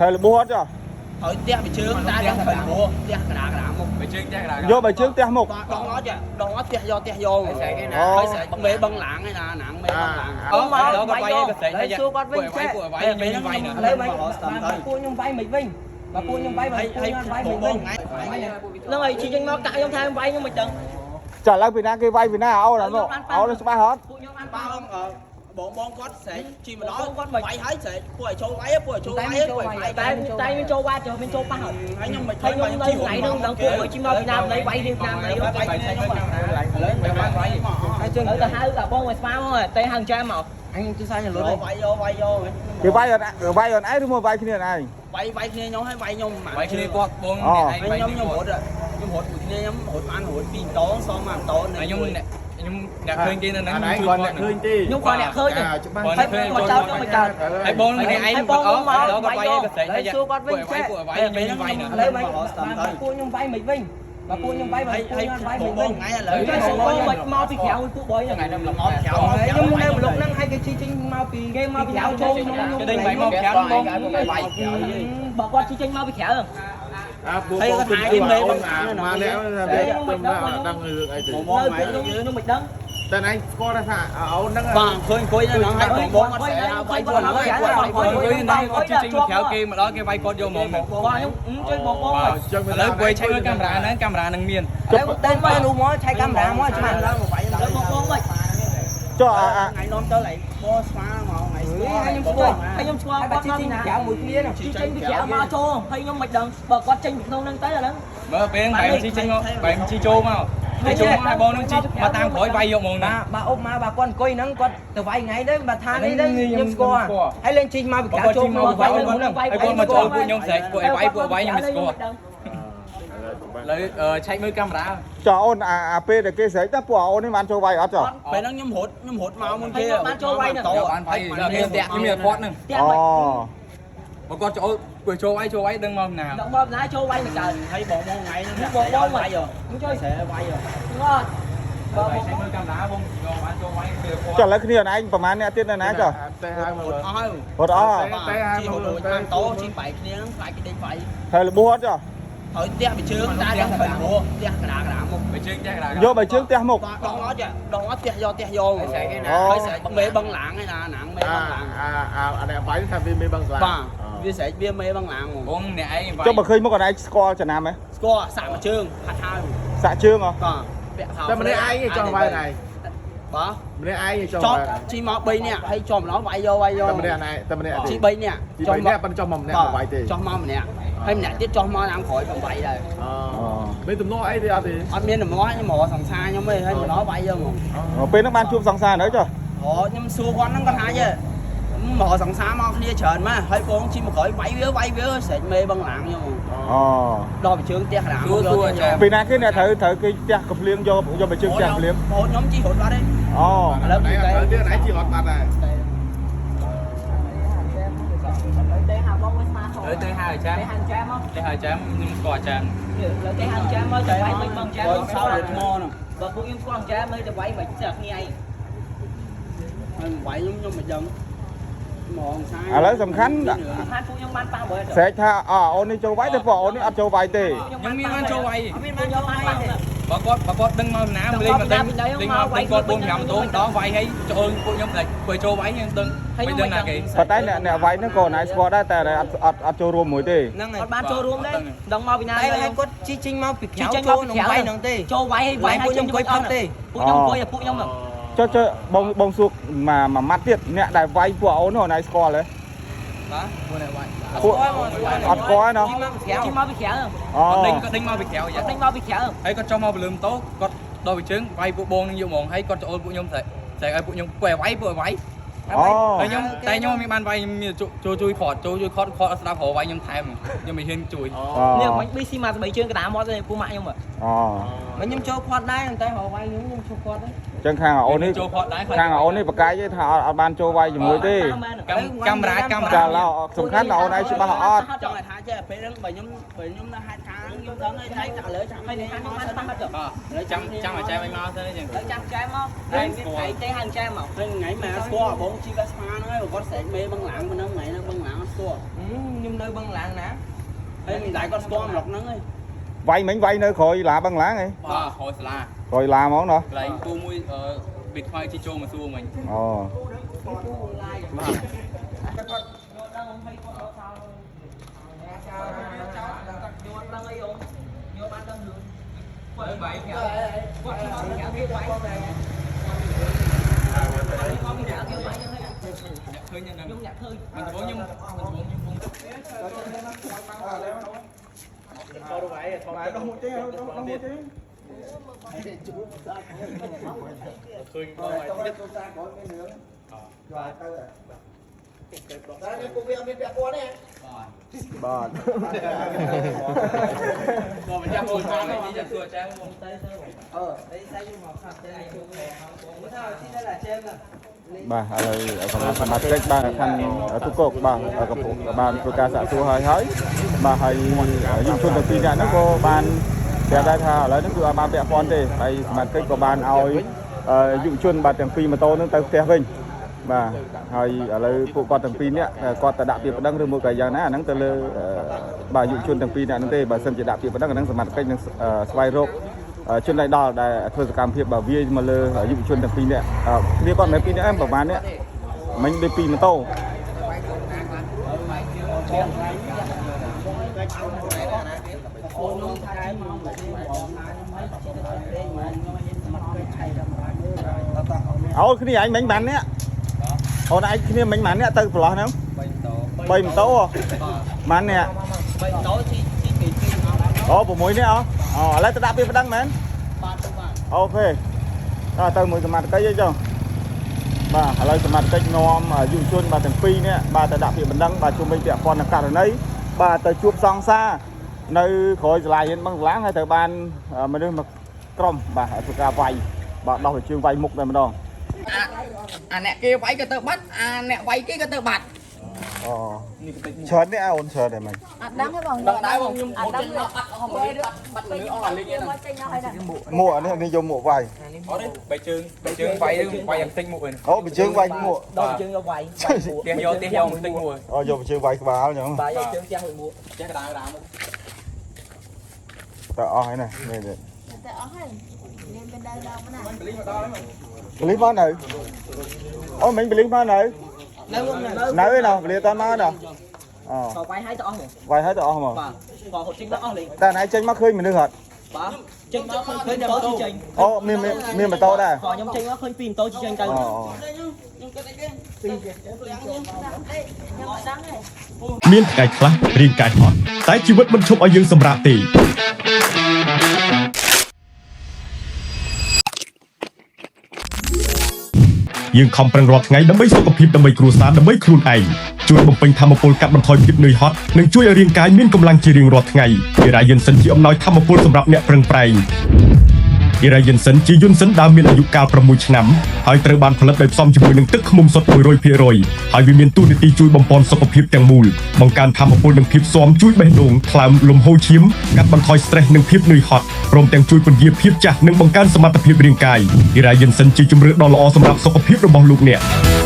ហើយរបួសអត់ចុះ ហើយផ្ទះមួយជើងតែដល់ខិនព្រោះផ្ទះកដាកដាមុខ បើជើងផ្ទះកដា យកបើជើងផ្ទះមុខ ដងអត់ចាដងអត់ផ្ទះយកផ្ទះយក អូ ហើយស្រែកមេបឹងឡាងឯណាណាងមេបឹងឡាង អូមកដល់គាត់វាយគាត់ស្រែក ហើយសួរគាត់វិញចេះ ពួកវាយ ពេល ខ្ញុំ ហ្នឹង វាយណា ឥឡូវមិនពួកខ្ញុំវាយមិនវិញបើពួកខ្ញុំវាយបើ ហើយ ពួក ហើយ ខ្ញុំវាយ បង មិនវិញ ថ្ងៃ ហ្នឹងហើយជីចេញមកកាក់ខ្ញុំថាវាយខ្ញុំមិនដឹង ចាឥឡូវពីណាគេវាយពីណាអូនអានោះអូនច្បាស់អត់ ពួកខ្ញុំបាន បា ប៉ះ បងបងបងគាត់ស្រែកជីមកដល់គាត់វាយហើយស្រែកពួកឲ្យចូលវាយពួកឲ្យចូលវាយពួកឲ្យវាយ តែតែមានចូលវ៉ាចុះមានចូលប៉ះហើយ ហើយខ្ញុំមិន ហើយខ្ញុំនៅថ្ងៃហ្នឹងដឹងពួកឲ្យជីមកពីណាម្លេះវាយរៀងណាម្លេះ វាយខ្ញុំឥឡូវវាយវាយ ហើយជើង ទៅទៅហៅអាបងឲ្យស្មាមកតែហៅចាំមក អញទូសាញ់លុត វាយយកវាយយក គេវាយអត់វាយអត់ឯងឬមកវាយគ្នាឯង វាយវាយគ្នាខ្ញុំហើយវាយខ្ញុំ វាយគ្នាគាត់បង ហើយខ្ញុំខ្ញុំរត់ខ្ញុំរត់មួយគ្នាខ្ញុំរត់បានរត់ពីរតងសងមកតង ខ្ញុំខ្ញុំអ្នកឃើញគេនៅហ្នឹង អាឯងគាត់អ្នកឃើញទេ ខ្ញុំគាត់អ្នកឃើញ ច្បាស់ ហើយគាត់ចោលខ្ញុំមិនកើត ហើយបងម្នាក់ឯង ហើយបងមក ដល់គាត់វាយគាត់ស្រែក ហើយសួរគាត់វិញចេះ ពួកវាយខ្ញុំវាយណា ឥឡូវមិនពួកខ្ញុំវាយមិនវិញបើពួកខ្ញុំវាយបើ ហើយ ពួក ហើយ ខ្ញុំវាយ បង មិនវិញ ថ្ងៃឥឡូវ តែបងមិនមកពីក្រៅពួកបយហ្នឹង ថ្ងៃហ្នឹង មកក្រៅ ហើយខ្ញុំនៅម្លុកហ្នឹងហើយគេជីចេញមកពីគេមកពីក្រៅចូលក្នុងខ្ញុំ គេដេញវាយមកក្រៅបង បើគាត់ជីចេញមកពីក្រៅ អាពួកបងគឺមេបងមកអ្នកវាដឹងរឿងអីទេ បង នៅ បងថ្ងៃ ពួកខ្ញុំខ្ញុំមិនដឹង តែឯងស្គាល់ថាអូនហ្នឹង បាទឃើញអង្គុយនៅហ្នឹងហើយបងបងអត់ស្រែកវាយគាត់ហើយគាត់ អង្គុយនៅគាត់ជិះចេញមកក្រៅគេមកដល់គេវាយគាត់យកហ្មង បងខ្ញុំជួយបងបង បាទឥឡូវគួយឆែកមើលកាមេរ៉ាហ្នឹងកាមេរ៉ាហ្នឹងមាន ឥឡូវតែបាននោះមកឆែកកាមេរ៉ាមកច្បាស់ ឡើងមកវាយ ទៅបងបងមិន ចុះអា ថ្ងៃនាំទៅឡៃបងស្មាមកថ្ងៃស្គាល់ ហើយខ្ញុំស្គាល់ហើយខ្ញុំស្គាល់ ហើយបើ គាត់ ជីចេញ មកពីណា ក្រៅមួយគ្នាណា ជីចេញពីក្រៅមកចូលហើយខ្ញុំមិនដឹងបើគាត់ចេញពីក្នុងហ្នឹងទៅអាហ្នឹង មើលពេលបែមជីចេញមកបែមជីចូលមកហើយចូលមកហើយបងនឹងជីមកតាមក្រោយវាយយកហ្មងណា បាទបើអុបមកបើគាត់អង្គុយហ្នឹងគាត់ទៅវាយថ្ងៃទៅបើថានេះទៅខ្ញុំស្គាល់ហើយលេងជីមកពីក្រៅចូលមកវាយហ្នឹង ហើយគាត់មកចូលពួកខ្ញុំស្រែកពួកអីវាយពួកវាយខ្ញុំមិនស្គាល់ឥឡូវឆែកមើលកាមេរ៉ា ចុះអូនអាអាពេលដែលគេស្រែកតើពួកអូននេះបានចូលវាយអត់ចុះ ពេលហ្នឹងខ្ញុំរត់ខ្ញុំរត់មកមុនគេ បានវាយដល់គេស្ទាក់ខ្ញុំមានគាត់ហ្នឹង ផ្ទះ អូ មិន បើគាត់ចូលពួកចូលវាយចូលវាយដឹងមកណា ដល់មកណាចូលវាយមិនកើត ហើយបងបងថ្ងៃហ្នឹង បងបង វាយ ខ្ញុំជួយ ស្រែវាយ ងត់ បើឆែកមើលកាមេរ៉ាបងយកបានចូលវាយពេលគាត់ ចុះឥឡូវគ្នាឯងប្រហែលអ្នកទៀតនៅណាចុះ តែហើយម រត់ ក អស់ហើយ រត់អស់ តែហើយ ជីរត់រួចបានតជីបែកគ្នាហ្នឹងខ្លាចគេដេញវាយ ហើយរបួសអត់ចុះ ហើយផ្ទះមួយជើងតែដល់ខិនព្រោះផ្ទះកដាកដាមុខ បើជើងផ្ទះកដា យកបើជើងផ្ទះមុខ ដងអត់ចាដងអត់ផ្ទះយកផ្ទះយក អូ ហើយស្រែកមេបឹងឡាងឯណាណាងមេ អា បឹងឡាង អាអាអ្នកវាយថាវាមេបងស្លា បាទវាស្រែកវាមេបឹងឡាងហ្មង បងអ្នកឯងវាយ ចុះបើឃើញមុខអត់ឯងស្គាល់ចំណាំហ៎ ស្គាល់សាក់មួយជើងហាត់ហើយ សាក់ជើងហ៎ បាទពាក់ខោ តែម្នាក់ឯងចង់វាយឯង បាទ ម្នាក់ឯងចង់ ចប់ វាយ ជីមក3នាក់ហើយចំម្ដងវាយយកវាយយក តែម្នាក់ឯងតែម្នាក់ ជី ទេ 3នាក់ ជី3នាក់ប៉ុន្តែចង់មកម្នាក់មកវាយទេ ចោះមកម្នាក់ហើយម្នាក់ទៀតចោះមកតាមក្រោយបំបីដែរ អូមានទំនាស់អីទេអត់ទេ អត់មានដំណោះខ្ញុំរកសង្សារខ្ញុំទេហើយម្ដងវាយយកហ្មង ពេលហ្នឹងបានជួបសង្សារនៅចុះ អូខ្ញុំសួរគាត់ហ្នឹងគាត់ថាចេះមករកសង្សារមកគ្នាច្រើនម៉េះហើយបងជិះមកក្រោយវាយវាវាយវាស្រែកមេបងឡាងខ្ញុំហ្មង អូ ដល់ពីជើងផ្ទះកណ្ដាល សួរសួរចា ពេលណាគេអ្នកត្រូវត្រូវគេផ្ទះកំភ្លៀងយកយកបើជើងផ្ទះកំភ្លៀង បងខ្ញុំជិះរត់បាត់ទេ អូ ឥឡូវ ឯងត្រូវទៀតឯងជីរត់បាត់ដែរ ទេហៅបងមួយស្មាខ ទៅទៅហៅចា ទេហៅចាំមក ទៅហៅចាំខ្ញុំស្គាល់ចាំ លើទេហៅចាំមកទៅវាយមិនបងចាំ បងសោរត់ថ្មហ្នឹង បើពួកខ្ញុំស្គាល់ចាំមើលទៅវាយមិនស្អាតគ្នាឯង ហើយវាយខ្ញុំខ្ញុំមិនដឹងមករកសង្សារ ឥឡូវសំខាន់ ខានពួកខ្ញុំបានប៉ះបើ ស្រែកថាអូអូននេះចូលវាយតែពួកអូននេះអត់ចូលវាយទេ ខ្ញុំមានបានចូលវាយ អត់មានបានចូលវាយទេ បើគាត់បើគាត់ដឹងមកណាលេងមកដឹងលេងមកដឹងគាត់4 5ម៉ូតូដល់វាយហើយចូលពួកខ្ញុំតែពេលចូលវាយខ្ញុំដឹងមិនដឹងណាគេ ប៉ុន្តែអ្នកអ្នកវាយហ្នឹងក៏ណៃស្គាល់ដែរតែអត់អត់អត់ចូលរួមមួយទេ ហ្នឹងហើយ អត់បានចូលរួមទេដឹងមកពីណា តែហើយគាត់ជីចេញមកពីក្រៅចូលក្នុងវាយហ្នឹងទេ ចូលវាយហើយវាយ ពួកខ្ញុំអង្គុយផឹកទេ ពួកខ្ញុំអង្គុយពួកខ្ញុំហ្នឹង ចុះចុះបងបងសួរមួយមួយម៉ាត់ទៀតអ្នកដែលវាយពួកអូននោះណៃស្គាល់ទេ បាទពួកអ្នកវាយ ពួកអត់ស្គាល់ទេណោះ ជីមកពីក្រៅ ជិះមកពីក្រៅ អូ គាត់ដេញគាត់ដេញមកពីក្រៅយ៉ា ដេញមកពីក្រៅ ហើយគាត់ចុះមកពីលើម៉ូតូគាត់ដល់ពីជើងវាយពួកបងនឹងយកហ្មងហើយគាត់ចូលពួកខ្ញុំស្រែកស្រែកឲ្យពួកខ្ញុំពួកឲ្យវាយពួកឲ្យវាយ អូ ហើយខ្ញុំតែខ្ញុំមានបានវាយខ្ញុំមានចូលជួយខត់ចូលជួយខត់ខត់ស្ដាប់រវាយខ្ញុំថែមខ្ញុំមិនហ៊ានជួយ នេះមិញ BC មកស្បែកជើងកណ្ដាលមាត់ទេពូម៉ាក់ខ្ញុំ អូ មិនខ្ញុំចូលផាត់ដែរតែរកវាយខ្ញុំខ្ញុំចូលគាត់ទេ ចឹងខាងអូននេះ ចូលផតដែរ ខាងអូននេះប្រកាយទេថាអត់បានចូលវាយជាមួយទេ កាមេរ៉ាកាមេរ៉ា ចាឡោសំខាន់ដល់អូនឯងច្បាស់អត់ ចង់ឲ្យថាចេះពេលហ្នឹងបើខ្ញុំនៅហេតុការណ៍ខ្ញុំដឹងហើយតែឥឡូវចាំ ហើយ នេះ នេះ មក បានប៉ះអត់ចុះ ចាំចាំអាចែមឲ្យមកទៅចឹង ទៅចាំចែមកហើយឯងទេហៅចែមក ហើយថ្ងៃមកស្គាល់បងជីកស្មាហ្នឹងហើយគាត់ស្រែកមេបឹងឡាំងហ្នឹងថ្ងៃហ្នឹងបឹងឡាំងស្គាល់ ខ្ញុំនៅបឹងឡាងណា ហើយមិនដែរគាត់ស្គាល់ម្លុកហ្នឹងហើយ វាយមិញវាយនៅក្រោយឡាបឹងឡាងហ៎ បាទក្រោយសាលា ក្រោយឡាហ្មងណោះ កន្លែងពូមួយអឺពីថ្មីជីចូលមកសួរមិញ អូ បាទ ដឹងអីអូយកបានដឹងរឿង វាយ គាត់មកគេវាយ ឃើញហ្នឹង ខ្ញុំអ្នកឃើញ មិនដំបងខ្ញុំមិនដំបងខ្ញុំពង បាទ បងចាំអូនបាននេះចាំសួរចែមក បាទឥឡូវកម្លាំងសមត្ថកិច្ចបាទខាងទូកកបាទកំពុងបានធ្វើការសាកសួរហើយហើយបាទហើយយុវជនទាំងពីរនាក់ហ្នឹងក៏បានប្រាប់ដែរថាឥឡូវហ្នឹងគឺអត់បានពាក់ព័ន្ធទេហើយសមត្ថកិច្ចក៏បានឲ្យយុវជនបាទទាំងពីរម៉ូតូហ្នឹងទៅផ្ទះវិញបាទហើយឥឡូវពួកគាត់ទាំងពីរនាក់គាត់ទៅដាក់ពាក្យប្តឹងឬមួយក៏យ៉ាងណាអាហ្នឹងទៅលើបាទយុវជនទាំងពីរនាក់ហ្នឹងទេបើសិនជាដាក់ពាក្យប្តឹងអាហ្នឹងសមត្ថកិច្ចនឹងស្វែងរកជនដៃដល់ដែលធ្វើសកម្មភាពបើវាយមកលើយុវជនទាំងពីរនាក់គ្នាគាត់មិនមែនពីរនាក់ទេប្រហែលនាក់មិញដូចពីរម៉ូតូ អូនខ្ញុំថាជិះមកមកបងណាខ្ញុំឲ្យជិះទៅព្រេងមកខ្ញុំឲ្យសមត្ថកិច្ចឆៃដល់មកមើល អូគ្នាឯងមិញបាននេះអូនឯងគ្នាមិញបាននេះទៅប្រឡោះហ្នឹង3ម៉ូតូបាននេះ បីតោជីជីពីពីអត់ អូ6នេះអូឥឡូវទៅដាក់ពាក្យប្តឹងមែន បាទទៅបាទ អូខេដល់ទៅមួយសមត្ថកិច្ចអីចុះបាទឥឡូវសមត្ថកិច្ចនាំយុវជនបាទទាំងពីរនេះបាទទៅដាក់ពាក្យបណ្ដឹងបាទជុំវិញពាក់ព័ន្ធនឹងករណីបាទទៅជួបសង្សារនៅក្រោយសាលារៀនបឹងសាឡាងហើយត្រូវបានមនុស្សមកក្រុមបាទធ្វើការវាយបាទដោះជើងវាយមុខតែម្ដង អាអ្នកគេវាយក៏ទៅបាត់អាអ្នកវាយគេក៏ទៅបាត់ អូច្រើននេះអូនច្រើនដែរមិញ អត់ដឹងទេបង ដឹងដែរបងខ្ញុំ អត់ដឹងទេ បាត់អស់មកបាត់មនុស្សអស់អាលីងហ្នឹង មកចេញដល់ហើយដែរ មួកនេះនេះយកមួកវាយ អត់ទេបែកជើងបែកជើងវាយវាយយ៉ាងតិចមុខហ្នឹង អូបជើងវាយមួក ដល់ជើងយកវាយ ផ្ទះយកផ្ទះយកបន្តិចមួយ អូយកបជើងវាយក្បាលអញ្ចឹង បាទយកជើងផ្ទះមួយមួក ចេះក្តារក្តារមក តើអស់ហើយណានេះនេះ តែអស់ហើយមានទៅដល់ដល់ណា បលីមកដល់ហើយ បលីមកនៅអូមិញបលីមកនៅ នៅ នៅឯណោះបលីអត់មកណោះអូ ក៏វាយឲ្យទៅអស់ហ្មង វាយហើយទៅអស់ហ្មង បាទក៏ហត់ចេញដល់អស់លេង តែណៃចេញមកឃើញមនុស្សអត់ បាទចេញមកឃើញឃើញម៉ូតូចេញ អូមានមានម៉ូតូដែរ ក៏ខ្ញុំចេញមកឃើញពីរម៉ូតូចេញទៅ អូ ខ្ញុំគិតអីគេពី ខ្ញុំអត់ដឹងទេ មានថ្ងៃខ្លះរាងកាយហត់តែជីវិតមិនឈប់ឲ្យយើងសម្រាកទេយើងខំប្រឹងរាល់ថ្ងៃដើម្បីសុខភាពដើម្បីគ្រួសារដើម្បីខ្លួនឯងជួយបំពេញធម៌ពលកាត់បន្ថយភាពនឿយហត់និងជួយឲ្យរាងកាយមានកម្លាំងជារៀងរាល់ថ្ងៃអេរ៉ាយិនសិនជាអំណោយធម៌ពលសម្រាប់អ្នកប្រឹងប្រែង អេរ៉ាយិនសិនជាយន្តសិនដើមមានអាយុកាល6ឆ្នាំហើយត្រូវបានផលិតដោយផ្សំជាមួយនឹងទឹកឃ្មុំសុទ្ធ100%ហើយវាមានតួនាទីជួយបំប៉នសុខភាពទាំងមូលបង្កើនថាមពលនិងភាពស៊ាំជួយបេះដូងថ្លើមលំហូរឈាមកាត់បន្ថយ stress និងភាពនឿយហត់ព្រមទាំងជួយពន្យាភាពចាស់និងបង្កើនសមត្ថភាពរាងកាយអេរ៉ាយិនសិនជាជម្រើសដ៏ល្អសម្រាប់សុខភាពរបស់លោកអ្នក។